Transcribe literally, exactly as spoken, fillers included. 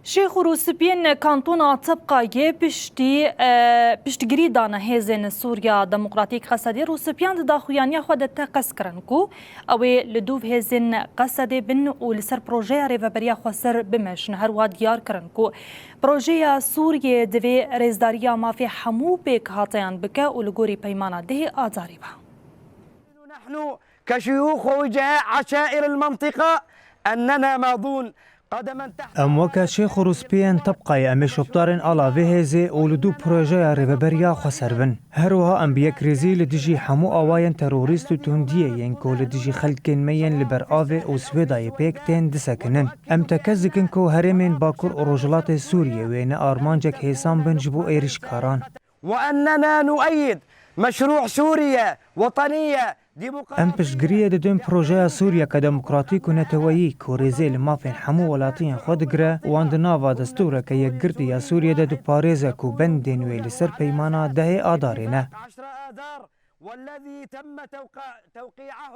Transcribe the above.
Şêx û Rûspiyên kantona Tebqayê piştî, e, piştgirî dane hêzên Sûriya Demokratîk Qesedê. Rûspiyan di daxuyaniya xwe de teqez kirin ku ew ê li dûv hêzên Qesedê bin û li ser projeya Rêveberiya Xweser bimeşin. Her wiha diyar kirin ku projeya Sûriyê divê rêzdariya mafê hemû pêkhateyan bike û li gorî peymana dehê Adarê be. نحن كشيوخ ووجهاء عشائر المنطقة أننا ماضون قدما تحت Em weke şêx û rûspiyên Tebqayê em ê şopdarên ala vê hêzê û li dû projeya Rêveberiya Xweser bin. Her wiha em bi yekrêzî li dijî hemû awayên terorîst û tundiyê yên ku li dijî xelkên me yên li ber avê û Swêdayê pêk tên disekinin. Em tekez dikin ku herêmên Bakur û Rojhilatê Sûriyê wêne armancek hêsan bin ji bo êrîşkaran. وأننا نؤيد مشروع سوريا وطنية ديمقراطية. Em piştgiriyê didin projeya Sûriyeke demokratîk û neteweyî ku rêzê li mafên hemû welatiyên xwe digire, wan di nava destûreke yekgirtî ya Sûriyê de diparêze ku bendên wê li ser peymana dehê Adarê ne. عشرة آذار والذي تم توقع- توقيعه